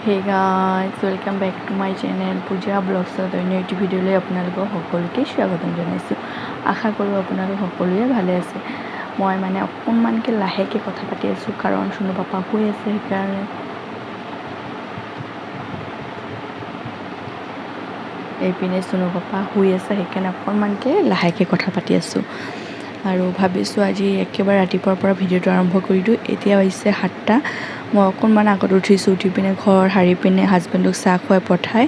Hey guys, welcome back to my channel Puja ব্লগছত অন্য এটি ভিডিঅ'লৈ আপোনালোকক সকলোকে স্বাগতম জনাইছোঁ। আশা কৰোঁ আপোনালোক সকলোৱে ভালে আছে। মই মানে অকণমানকৈ লাহেকৈ কথা পাতি আছোঁ, কাৰণ চুনু পাপা শুই আছে, সেইকাৰণে। এইপিনে চুনু পাপা শুই আছে, সেইকাৰণে অকণমানকৈ লাহেকৈ কথা পাতি আছোঁ। আৰু ভাবিছোঁ আজি একেবাৰে ৰাতিপুৱাৰ পৰা ভিডিঅ'টো আৰম্ভ কৰি দিওঁ। এতিয়া হৈছে 7টা। মই অকণমান আগত উঠিছোঁ, উঠি পিনে ঘৰ সাৰি পিনে হাজবেণ্ডক চাহ খুৱাই পঠাই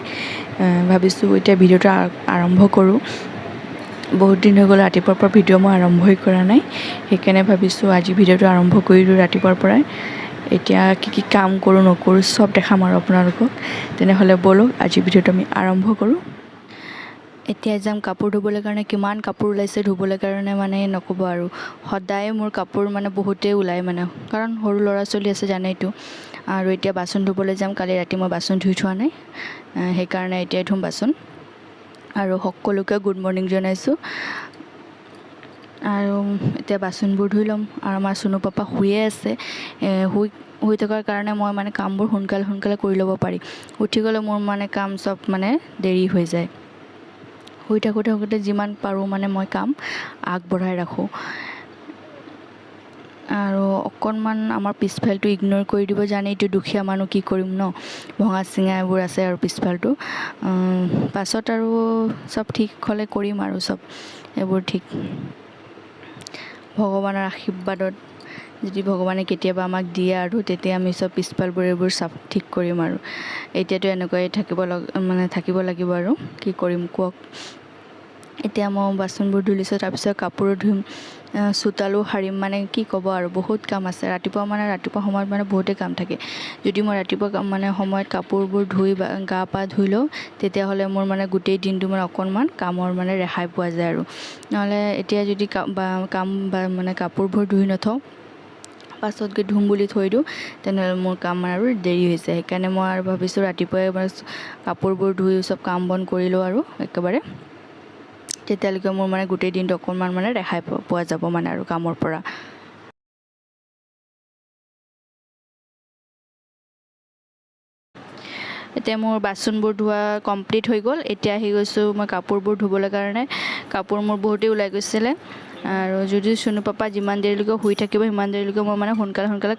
ভাবিছোঁ এতিয়া ভিডিঅ'টো আৰম্ভ কৰোঁ। বহুত দিন হৈ গ'ল ৰাতিপুৱাৰ পৰা ভিডিঅ' মই আৰম্ভই কৰা নাই, সেইকাৰণে ভাবিছোঁ আজি ভিডিঅ'টো আৰম্ভ কৰি দিওঁ ৰাতিপুৱাৰ পৰাই। এতিয়া কি কি কাম কৰোঁ নকৰোঁ চব দেখাম আৰু আপোনালোকক। তেনেহ'লে ব'লক আজি ভিডিঅ'টো আমি আৰম্ভ কৰোঁ। এতিয়া যাম কাপোৰ ধুবলৈ কাৰণে। কিমান কাপোৰ ওলাইছে ধুবলৈ কাৰণে মানে নক'ব আৰু। সদায় মোৰ কাপোৰ মানে বহুতেই ওলায় মানে, কাৰণ সৰু ল'ৰা ছোৱালী আছে জানেইতো। আৰু এতিয়া বাচন ধুবলৈ যাম। কালি ৰাতি মই বাচন ধুই থোৱা নাই, সেইকাৰণে এতিয়াই ধুম বাচন। আৰু সকলোকে গুড মৰ্ণিং জনাইছোঁ। আৰু এতিয়া বাচনবোৰ ধুই ল'ম। আৰু আমাৰ চুনু পাপা শুয়ে আছে। শুই শুই থকাৰ কাৰণে মই মানে কামবোৰ সোনকালে সোনকালে কৰি ল'ব পাৰি। উঠি গ'লে মোৰ মানে কাম চব মানে দেৰি হৈ যায়। শুই থাকোঁতে থাকোঁতে যিমান পাৰোঁ মানে মই কাম আগবঢ়াই ৰাখোঁ। আৰু অকণমান আমাৰ পিছফালটো ইগন'ৰ কৰি দিব, জানে এইটো দুখীয়া মানুহ কি কৰিম ন, ভঙা চিঙা এইবোৰ আছে আৰু পিছফালটো। পাছত আৰু চব ঠিক হ'লে কৰিম আৰু চব এইবোৰ ঠিক ভগৱানৰ আশীৰ্বাদত। যদি ভগৱানে কেতিয়াবা আমাক দিয়ে আৰু তেতিয়া আমি চব পিছফালবোৰ এইবোৰ চব ঠিক কৰিম আৰু। এতিয়াতো এনেকুৱাই থাকিব মানে থাকিব লাগিব আৰু কি কৰিম কওক। এতিয়া মই বাচনবোৰ ধুই লৈছোঁ, তাৰপিছত কাপোৰো ধুম, চোতালো সাৰিম, মানে কি ক'ব আৰু বহুত কাম আছে। ৰাতিপুৱা মানে ৰাতিপুৱা সময়ত মানে বহুতেই কাম থাকে। যদি মই ৰাতিপুৱা মানে সময়ত কাপোৰবোৰ ধুই বা গা পা ধুই লওঁ, তেতিয়াহ'লে মোৰ মানে গোটেই দিনটো মানে অকণমান কামৰ মানে ৰেহাই পোৱা যায় আৰু। নহ'লে এতিয়া যদি কাম বা মানে কাপোৰবোৰ ধুই নথওঁ, পাছত গৈ ধুম বুলি থৈ দিওঁ, তেনেহ'লে মোৰ কাম আৰু দেৰি হৈছে। সেইকাৰণে মই আৰু ভাবিছোঁ ৰাতিপুৱাই মানে কাপোৰবোৰ ধুই চব কাম বন কৰি লওঁ আৰু একেবাৰে, তেতিয়ালৈকে মোৰ মানে গোটেই দিনটো অকণমান মানে ৰেহাই পোৱা যাব মানে আৰু কামৰ পৰা। এতিয়া মোৰ বাচনবোৰ ধোৱা কমপ্লিট হৈ গ'ল। এতিয়া আহি গৈছোঁ মই কাপোৰবোৰ ধুবলৈ কাৰণে। কাপোৰ মোৰ বহুতেই ওলাই গৈছিলে। আৰু যদি চুনু পাপা যিমান দেৰিলৈকে শুই থাকিব সিমান দেৰিলৈকে মই মানে সোনকালে সোনকালে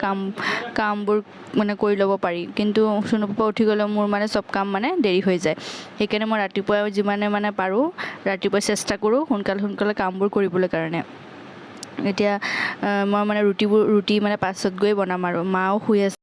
কামবোৰ মানে কৰি ল'ব পাৰি। কিন্তু চুনু পাপা উঠি গ'লে মোৰ মানে চব কাম মানে দেৰি হৈ যায়। সেইকাৰণে মই ৰাতিপুৱাই যিমানে মানে পাৰোঁ ৰাতিপুৱাই চেষ্টা কৰোঁ সোনকালে সোনকালে কামবোৰ কৰিবলৈ কাৰণে। এতিয়া মই মানে ৰুটি মানে পাছত গৈ বনাম আৰু। মাও শুই আছে।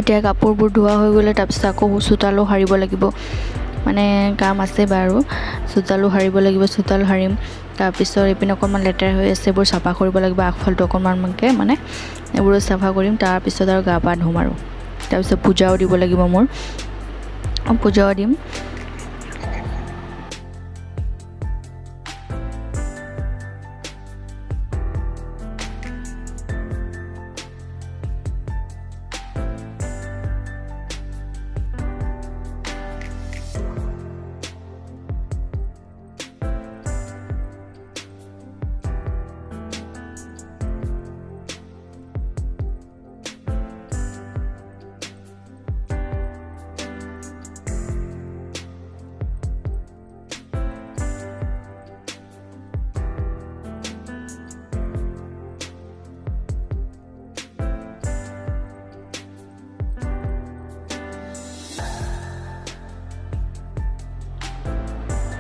এতিয়া কাপোৰবোৰ ধোৱা হৈ গ'লে তাৰপিছত আকৌ চোতালো সাৰিব লাগিব, মানে কাম আছে বাৰু। চোতালো সাৰিব লাগিব, চোতাল সাৰিম। তাৰপিছত এইপিনে অকণমান লেতেৰা হৈ আছে, এইবোৰ চাফা কৰিব লাগিব। আগফালটো অকণমানকৈ মানে এইবোৰো চাফা কৰিম। তাৰপিছত আৰু গা পা ধুম আৰু তাৰপিছত পূজাও দিব লাগিব, মোৰ পূজাও দিম।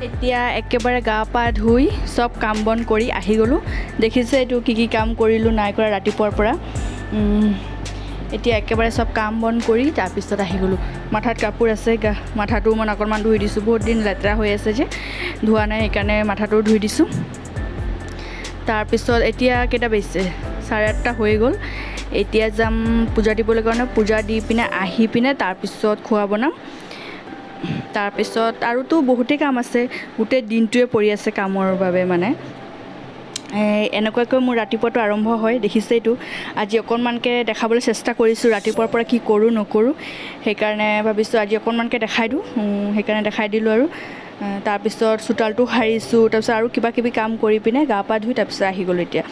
এতিয়া একেবাৰে গা পা ধুই চব কাম বন কৰি আহি গ'লোঁ। দেখিছে এইটো কি কি কাম কৰিলোঁ নাই কৰা ৰাতিপুৱাৰ পৰা। এতিয়া একেবাৰে চব কাম বন কৰি তাৰপিছত আহি গ'লোঁ। মাথাত কাপোৰ আছে, মাথাটো মানে অকণমান ধুই দিছোঁ, বহুত দিন লেতেৰা হৈ আছে যে ধোৱা নাই, সেইকাৰণে মাথাটো ধুই দিছোঁ। তাৰপিছত এতিয়া কেইটা বাজিছে, 8:30 হৈ গ'ল। এতিয়া যাম পূজা দিবলৈ কাৰণে, পূজা দি পিনে আহি পিনে তাৰপিছত খোৱা বনাম। তাৰপিছত আৰুতো বহুতেই কাম আছে, গোটেই দিনটোৱে পৰি আছে কামৰ বাবে। মানে এনেকুৱাকৈ মোৰ ৰাতিপুৱাটো আৰম্ভ হয়, দেখিছেইতো। আজি অকণমানকৈ দেখাবলৈ চেষ্টা কৰিছোঁ ৰাতিপুৱাৰ পৰা কি কৰোঁ নকৰোঁ, সেইকাৰণে ভাবিছোঁ আজি অকণমানকৈ দেখাই দিওঁ, সেইকাৰণে দেখাই দিলোঁ আৰু। তাৰপিছত চোতালটো সাৰিছোঁ, তাৰপিছত আৰু কিবা কিবি কাম কৰি পিনে গা পা ধুই তাৰপিছত আহি গ'লোঁ। এতিয়া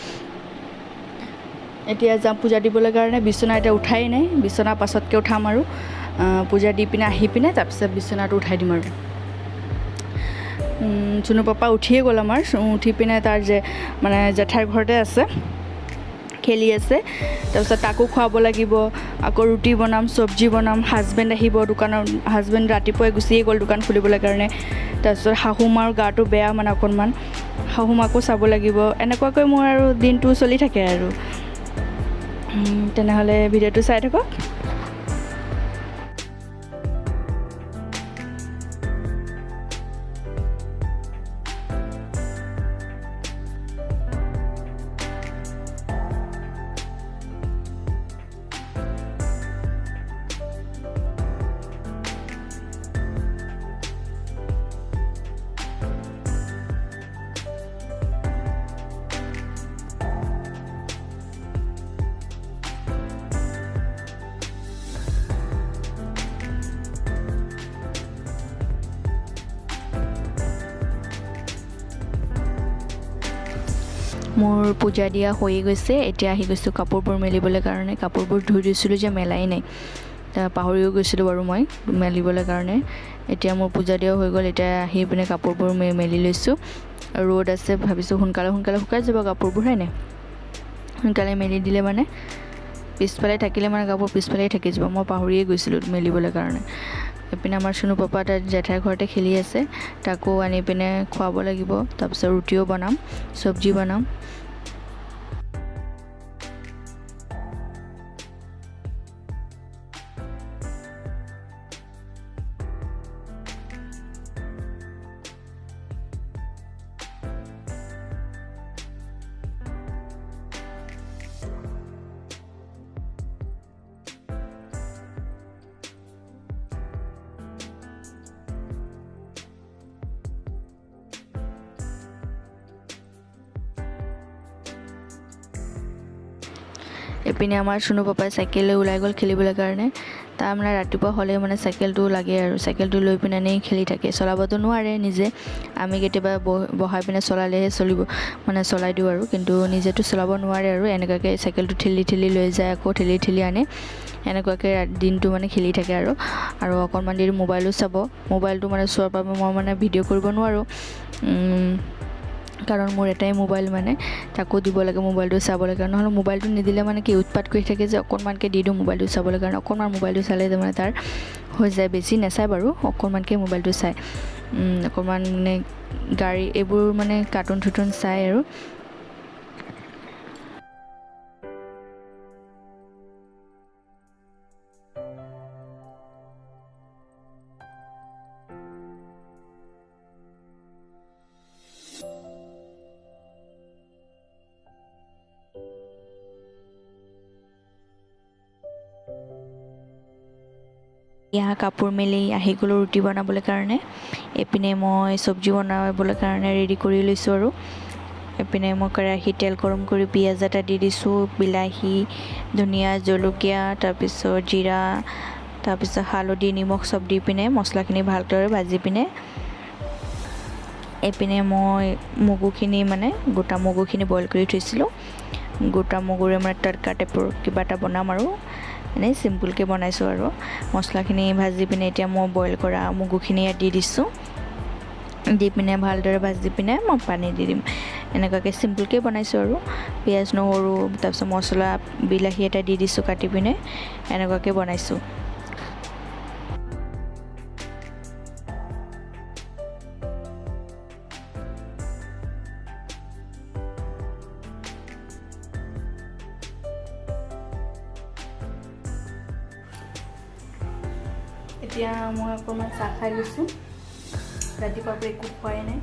এতিয়া যাম পূজা দিবলৈ কাৰণে। বিচনা এতিয়া উঠাই নাই, বিচনা পাছতকৈ উঠাম আৰু। পূজা দি পিনে আহি পিনে তাৰপিছত বিচনাটো উঠাই দিম আৰু। চুনু পাপা উঠিয়ে গ'ল আমাৰ, উঠি পিনে তাৰ যে মানে জেঠাইৰ ঘৰতে আছে, খেলি আছে। তাৰপিছত তাকো খুৱাব লাগিব, আকৌ ৰুটি বনাম, চব্জি বনাম। হাজবেণ্ড আহিব দোকানত, হাজবেণ্ড ৰাতিপুৱাই গুচিয়ে গ'ল দোকান খুলিবলৈ কাৰণে। তাৰপিছত শাহু মাৰ গাটো বেয়া, মানে অকণমান শাহু মাকো চাব লাগিব। এনেকুৱাকৈ মোৰ আৰু দিনটো চলি থাকে আৰু। তেনেহ'লে ভিডিঅ'টো চাই থাকক। মোৰ পূজা দিয়া হৈয়ে গৈছে। এতিয়া আহি গৈছোঁ কাপোৰবোৰ মেলিবলৈ কাৰণে। কাপোৰবোৰ ধুই দিছিলোঁ যে মেলাই নাই, পাহৰিও গৈছিলোঁ বাৰু মই মেলিবলৈ কাৰণে। এতিয়া মোৰ পূজা দিয়া হৈ গ'ল। এতিয়া আহি পিনে কাপোৰবোৰ মেলি লৈছোঁ। ৰ'দ আছে, ভাবিছোঁ সোনকালে সোনকালে শুকাই যাব কাপোৰবোৰ, হয়নে? সোনকালে মেলি দিলে মানে পিছফালে থাকিলে মানে কাপোৰ পিছফালেই থাকি যাব। মই পাহৰিয়ে গৈছিলোঁ মেলিবলৈ কাৰণে। এইপিনে আমাৰ চুনু পাপা তাত জেঠাইৰ ঘৰতে খেলি আছে, তাকো আনি পিনে খুৱাব লাগিব। তাৰপিছত ৰুটিও বনাম, চব্জি বনাম। এইপিনে আমাৰ চুনু পাপাই চাইকেল লৈ ওলাই গ'ল খেলিবলৈ কাৰণে। তাৰ মানে ৰাতিপুৱা হ'লে মানে চাইকেলটো লাগে আৰু, চাইকেলটো লৈ পিনে এনেই খেলি থাকে, চলাবতো নোৱাৰে নিজে। আমি কেতিয়াবা বহাই পিনে চলালেহে চলিব, মানে চলাই দিওঁ আৰু, কিন্তু নিজেতো চলাব নোৱাৰে আৰু। এনেকুৱাকৈ চাইকেলটো ঠেলি ঠেলি লৈ যায়, আকৌ ঠেলি ঠেলি আনে, এনেকুৱাকৈ দিনটো মানে খেলি থাকে আৰু। আৰু অকণমান দেৰি মোবাইলো চাব, মোবাইলটো মানে চোৱাৰ বাবে মই মানে ভিডিঅ' কৰিব নোৱাৰোঁ, কাৰণ মোৰ এটাই মোবাইল, মানে তাকো দিব লাগে মোবাইলটো চাবলৈ কাৰণে। নহ'লে মোবাইলটো নিদিলে মানে কি উৎপাত কৰি থাকে যে, অকণমানকৈ দি দিওঁ মোবাইলটো চাবলৈ কাৰণে। অকণমান মোবাইলটো চালে মানে তাৰ হৈ যায়, বেছি নাচায় বাৰু, অকণমানকৈ মোবাইলটো চায়। অকণমান মানে গাড়ী এইবোৰ মানে কাৰ্টুন চাৰ্টুন চায় আৰু। এয়া কাপোৰ মেলি আহি গ'লোঁ ৰুটি বনাবলৈ কাৰণে। এইপিনে মই চব্জি বনাবলৈ কাৰণে ৰেডি কৰি লৈছোঁ আৰু। এইপিনে মই কেৰাহীত তেল গৰম কৰি পিঁয়াজ এটা দি দিছোঁ, বিলাহী, ধনিয়া, জলকীয়া, তাৰপিছত জিৰা, তাৰপিছত হালধি, নিমখ চব দি পিনে মছলাখিনি ভালদৰে ভাজি পিনে এইপিনে মই মগুখিনি মানে গোটা মগুখিনি বইল কৰি থৈছিলোঁ। গোটা মগুৰে মানে তড়কা টাইপৰ কিবা এটা বনাম আৰু, এনেই চিম্পুলকৈ বনাইছোঁ আৰু। মছলাখিনি ভাজি পিনে এতিয়া মই বইল কৰা মগুখিনি ইয়াত দি দিছোঁ, দি পিনে ভালদৰে ভাজি পিনে মই পানী দি দিম। এনেকুৱাকৈ চিম্পুলকৈ বনাইছোঁ আৰু। পিঁয়াজ, নহৰু, তাৰপিছত মছলা, বিলাহী এটা দি দিছোঁ কাটি পিনে, এনেকুৱাকৈ বনাইছোঁ। এতিয়া মই অকণমান চাহ খাই লৈছোঁ, ৰাতিপুৱাৰ পৰা একো খোৱাই নাই।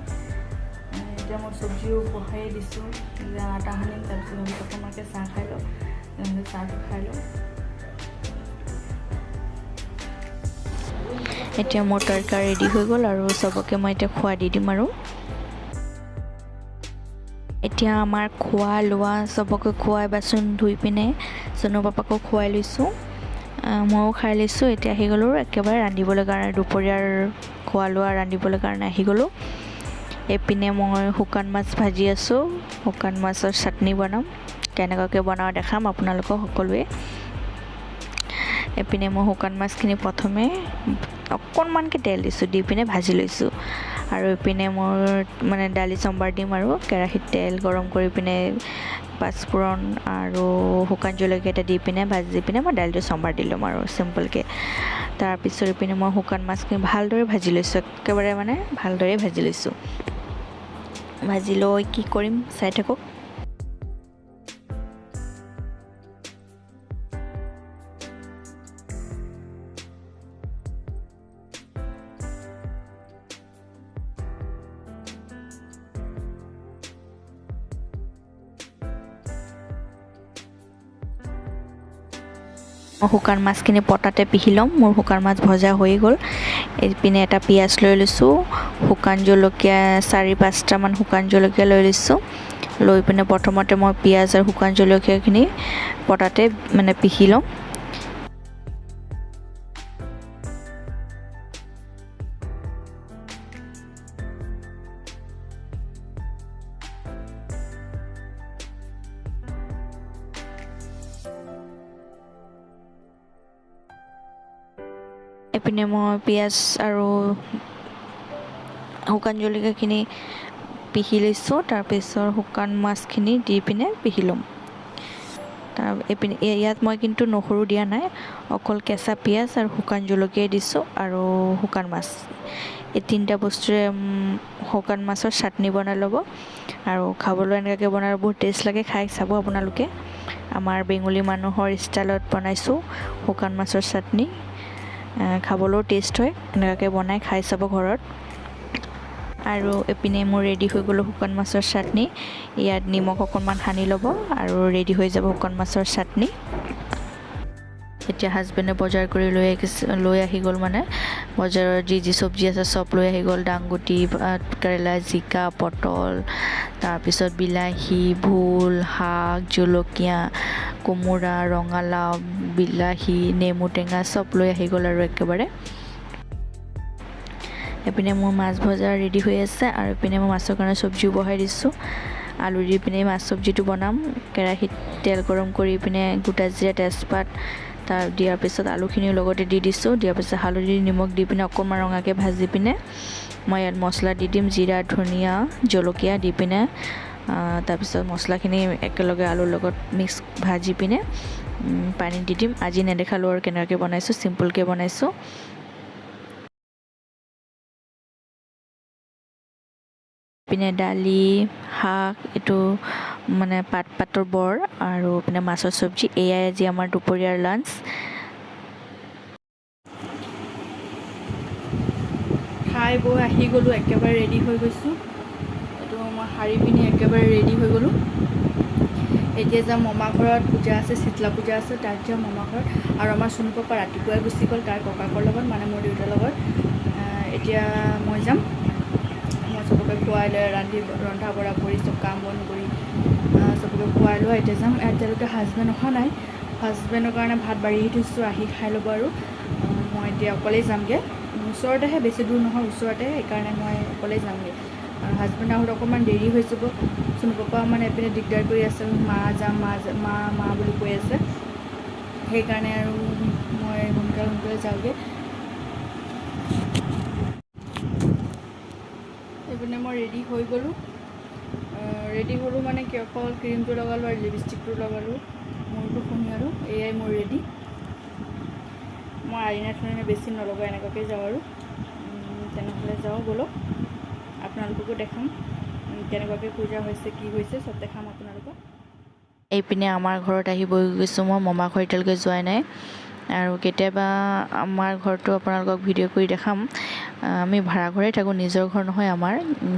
এতিয়া মই চব্জিও বহাই দিছোঁ, আটা সানিম, তাৰপিছত ভাবিছোঁ অকণমানকৈ চাহ খাই লওঁ, তেনেহ'লে চাহটো খাই লওঁ। এতিয়া মোৰ তৰকা ৰেডি হৈ গ'ল আৰু চবকে মই এতিয়া খোৱা দি দিম। আৰু এতিয়া আমাৰ খোৱা লোৱা চবকে খুৱাই বাচন ধুই পিনে চনু পাপাকো খুৱাই লৈছোঁ, ময়ো খাই লৈছোঁ। এতিয়া আহি গ'লোঁ একেবাৰে ৰান্ধিবলৈ কাৰণে, দুপৰীয়াৰ খোৱা লোৱা ৰান্ধিবলৈ কাৰণে আহি গ'লোঁ। এইপিনে মই শুকান মাছ ভাজি আছোঁ, শুকান মাছৰ চাটনি বনাম, কেনেকুৱাকৈ বনাওঁ দেখাম আপোনালোকক সকলোৱে। এইপিনে মই শুকান মাছখিনি প্ৰথমে অকণমানকৈ তেল দিছোঁ, দি পিনে ভাজি লৈছোঁ। আৰু এইপিনে মোৰ মানে দালি চম্বাৰ দিম আৰু কেৰাহীত তেল গৰম কৰি পিনে পাঁচফোৰণ আৰু শুকান জলকীয়া এটা দি পিনে ভাজি পিনে মই দালিটো চম্বাৰ দি ল'ম আৰু চিম্পলকৈ। তাৰপিছত এইপিনে মই শুকান মাছখিনি ভালদৰে ভাজি লৈছোঁ, একেবাৰে মানে ভালদৰে ভাজি লৈছোঁ। ভাজি লৈ কি কৰিম চাই থাকক। শুকান মাছখিনি পটাতে পিহি ল'ম। মোৰ শুকান মাছ ভজা হৈয়ে গ'ল। এইপিনে এটা পিঁয়াজ লৈ লৈছোঁ, শুকান জলকীয়া 4-5টামান শুকান জলকীয়া লৈ লৈছোঁ। লৈ পিনে প্ৰথমতে মই পিঁয়াজ আৰু শুকান জলকীয়াখিনি পটাতে মানে পিহি ল'ম। এইপিনে মই পিঁয়াজ আৰু শুকান জলকীয়াখিনি পিহি লৈছোঁ। তাৰপিছত শুকান মাছখিনি দি পিনে পিহি ল'ম। তাৰ এইপিনে ইয়াত মই কিন্তু নহৰু দিয়া নাই, অকল কেঁচা পিঁয়াজ আৰু শুকান জলকীয়াই দিছোঁ আৰু শুকান মাছ। এই তিনিটা বস্তুৰে শুকান মাছৰ চাটনি বনাই ল'ব আৰু খাবলৈ এনেকুৱাকৈ বনালে বহুত টেষ্ট লাগে, খাই চাব আপোনালোকে। আমাৰ বেংগলী মানুহৰ ষ্টাইলত বনাইছোঁ শুকান মাছৰ চাটনি, খাবলৈও টেষ্ট হয়। এনেকুৱাকৈ বনাই খাই চাব ঘৰত। আৰু এইপিনে মোৰ ৰেডি হৈ গ'ল শুকান মাছৰ চাটনি। ইয়াত নিমখ অকণমান সানি ল'ব আৰু ৰেডি হৈ যাব শুকান মাছৰ চাটনি। এতিয়া হাজবেণ্ডে বজাৰ কৰি লৈ আহি গ'ল, মানে বজাৰৰ যি যি চব্জি আছে চব লৈ আহি গ'ল। দাংগুটি, কেৰেলা, জিকা, পটল, তাৰপিছত বিলাহী, ভোল, শাক, জলকীয়া, কোমোৰা, ৰঙালাও, বিলাহী, নেমু টেঙা চব লৈ আহি গ'ল আৰু একেবাৰে। এইপিনে মোৰ মাছ ভজা ৰেডি হৈ আছে আৰু এইপিনে মই মাছৰ কাৰণে চব্জিও বহাই দিছোঁ। আলু দি পিনে মাছ চব্জিটো বনাম। কেৰাহীত তেল গৰম কৰি পিনে গোটা জিৰা, তেজপাত তাৰ দিয়াৰ পিছত আলুখিনিও লগতে দি দিছোঁ। দিয়াৰ পিছত হালধি, নিমখ দি পিনে অকণমান ৰঙাকৈ ভাজি পিনে মই ইয়াত মছলা দি দিম, জিৰা, ধনিয়া, জলকীয়া দি পিনে। তাৰপিছত মছলাখিনি একেলগে আলুৰ লগত মিক্স ভাজি পিনে পানী দি দিম। আজি নেদেখালোঁ আৰু কেনেকুৱাকৈ বনাইছোঁ, চিম্পলকৈ বনাইছোঁ। পিনে দালি, শাক, এইটো মানে পাতৰ বৰ আৰু পিনে মাছৰ চব্জি। এয়াই আজি আমাৰ দুপৰীয়াৰ লাঞ্চ। খাই বৈ আহি গ'লোঁ, একেবাৰে ৰেডি হৈ গৈছোঁ। এইটো মই শাৰী পিন্ধি একেবাৰে ৰেডি হৈ গ'লোঁ। এতিয়া যাম মামা ঘৰত, পূজা আছে, শীতলা পূজা আছে, তাত যাম মামা ঘৰত। আৰু আমাৰ চুনু পাপা ৰাতিপুৱাই গুচি গ'ল তাৰ ককাকৰ লগত, মানে মোৰ দেউতাৰ লগত। এতিয়া মই যাম, মই চবকে খুৱাই লৈ ৰন্ধা বঢ়া কৰি চব কাম বন কৰি চবকে খুৱাই লোৱা এতিয়া যাম। এতিয়ালৈকে হাজবেণ্ড অহা নাই, হাজবেণ্ডৰ কাৰণে ভাত বাঢ়ি থৈছোঁ, আহি খাই ল'ব। আৰু মই এতিয়া অকলেই যামগৈ, ওচৰতেহে, বেছি দূৰ নহয়, ওচৰতে, সেইকাৰণে মই অকলেই যামগৈ। আৰু হাজবেণ্ড আহোঁতে অকণমান দেৰি হৈ যাব। চুনু পাপা মানে এইপিনে দিগদাৰ কৰি আছে, মা যাম, মা মা মা বুলি কৈ আছে, সেইকাৰণে আৰু মই সোনকালে সোনকালে যাওঁগৈ। এইপিনে মই ৰেডি হৈ গ'লোঁ। ৰেডি হ'লোঁ মানে কি, অকল ক্ৰীমটো লগালোঁ আৰু লিপষ্টিকটো লগালোঁ, মূৰটো সুমিয়ালোঁ, এয়াই মোৰ ৰেডি। মই আইনা চাইনা বেছি নলগাওঁ, এনেকুৱাকৈ যাওঁ আৰু। তেনেহ'লে যাওঁ ব'লক, আপোনালোককো দেখাম কেনেকুৱাকৈ পূজা হৈছে, কি হৈছে চব দেখাম আপোনালোকক। এইপিনে আমাৰ ঘৰত আহি বহি গৈছোঁ মই, মামা ঘৰ এতিয়ালৈকে যোৱাই নাই। আৰু কেতিয়াবা আমাৰ ঘৰটো আপোনালোকক ভিডিঅ' কৰি দেখাম। আমি ভাড়া ঘৰেই থাকোঁ, নিজৰ ঘৰ নহয় আমাৰ।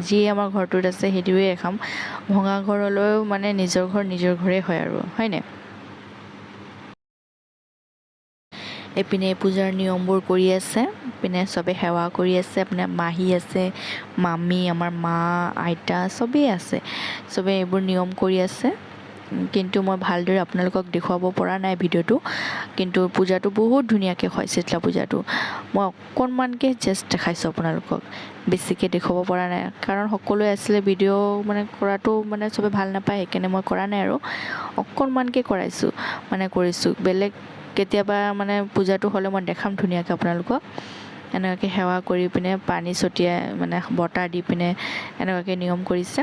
যিয়ে আমাৰ ঘৰটোত আছে সেইটোৱে দেখাম। ভঙা ঘৰ হ'লেও মানে নিজৰ ঘৰ নিজৰ ঘৰেই হয় আৰু, হয়নে? এইপিনে পূজাৰ নিয়মবোৰ কৰি আছে, ইপিনে চবে সেৱা কৰি আছে। আপোনাৰ মাহী আছে, মামী, আমাৰ মা, আইতা চবেই আছে, চবেই এইবোৰ নিয়ম কৰি আছে। কিন্তু মই ভালদৰে আপোনালোকক দেখুৱাব পৰা নাই ভিডিঅ'টো, কিন্তু পূজাটো বহুত ধুনীয়াকৈ হয় শীতলা পূজাটো। মই অকণমানকৈ জাষ্ট দেখাইছোঁ আপোনালোকক, বেছিকৈ দেখুৱাব পৰা নাই, কাৰণ সকলোৱে আছিলে ভিডিঅ' মানে কৰাটো মানে চবে ভাল নাপায়, সেইকাৰণে মই কৰা নাই আৰু অকণমানকৈ কৰাইছোঁ, মানে কৰিছোঁ। বেলেগ কেতিয়াবা মানে পূজাটো হ'লে মই দেখাম ধুনীয়াকৈ আপোনালোকক। এনেকুৱাকৈ সেৱা কৰি পিনে পানী ছটিয়াই মানে বতাহ দি পিনে এনেকুৱাকৈ নিয়ম কৰিছে।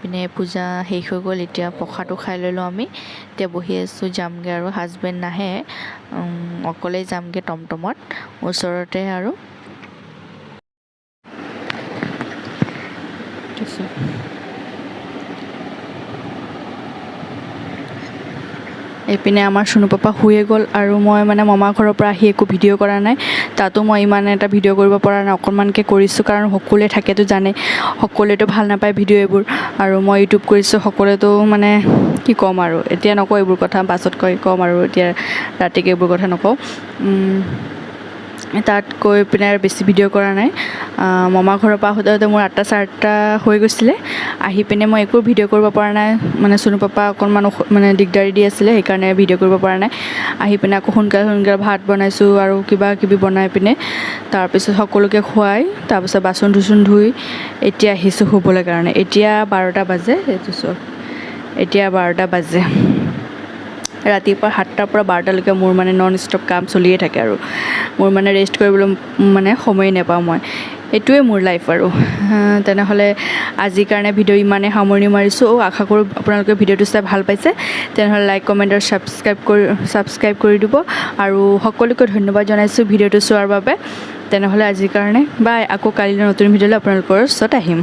পিনে পূজা শেষ হৈ গ'ল, এতিয়া প্ৰসাদো খাই ল'লোঁ আমি। এতিয়া বহি আছোঁ, যামগৈ আৰু। হাজবেণ্ড নাহে, অকলেই যামগৈ টমটমত, ওচৰতে আৰু। এইপিনে আমাৰ চুনু পাপা শুয়ে গ'ল। আৰু মই মানে মামা ঘৰৰ পৰা আহি একো ভিডিঅ' কৰা নাই, তাতো মই ইমান এটা ভিডিঅ' কৰিব পৰা নাই, অকণমানকৈ কৰিছোঁ, কাৰণ সকলোৱে থাকেতো জানে, সকলোৱেতো ভাল নাপায় ভিডিঅ' এইবোৰ। আৰু মই ইউটিউব কৰিছোঁ, সকলোৱেতো মানে কি ক'ম আৰু, এতিয়া নকওঁ এইবোৰ কথা, পাছত কৈ ক'ম আৰু, এতিয়া ৰাতিকৈ এইবোৰ কথা নকওঁ। তাত গৈ পিনে আৰু বেছি ভিডিঅ' কৰা নাই। মামা ঘৰৰ পৰা আহোঁতে আহোঁতে মোৰ 8টা 8:30 হৈ গৈছিলে। আহি পিনে মই একো ভিডিঅ' কৰিব পৰা নাই, মানে চুনু পাপা অকণমান মানে দিগদাৰী দি আছিলে, সেইকাৰণে ভিডিঅ' কৰিব পৰা নাই। আহি পিনে আকৌ সোনকালে সোনকালে ভাত বনাইছোঁ আৰু কিবা কিবি বনাই পিনে তাৰপিছত সকলোকে খুৱাই, তাৰপিছত বাচন ধুচোন ধুই এতিয়া আহিছোঁ শুবলৈ কাৰণে। এতিয়া 12টা বাজে, এইটো চাওক, এতিয়া 12টা বাজে। ৰাতিপুৱা 7টাৰ পৰা 12টালৈকে মোৰ মানে নন ষ্টপ কাম চলিয়ে থাকে আৰু মোৰ মানে ৰেষ্ট কৰিবলৈ মানে সময়ে নাপাওঁ মই, এইটোৱে মোৰ লাইফ আৰু। তেনেহ'লে আজিৰ কাৰণে ভিডিঅ' ইমানেই সামৰণি মাৰিছোঁ। আশা কৰোঁ আপোনালোকে ভিডিঅ'টো চাই ভাল পাইছে। তেনেহ'লে লাইক, কমেণ্ট আৰু ছাবস্ক্ৰাইব কৰি দিব। আৰু সকলোকে ধন্যবাদ জনাইছোঁ ভিডিঅ'টো চোৱাৰ বাবে। তেনেহ'লে আজিৰ কাৰণে বাই, আকৌ কালিলৈ নতুন ভিডিঅ'লৈ আপোনালোকৰ ওচৰত আহিম।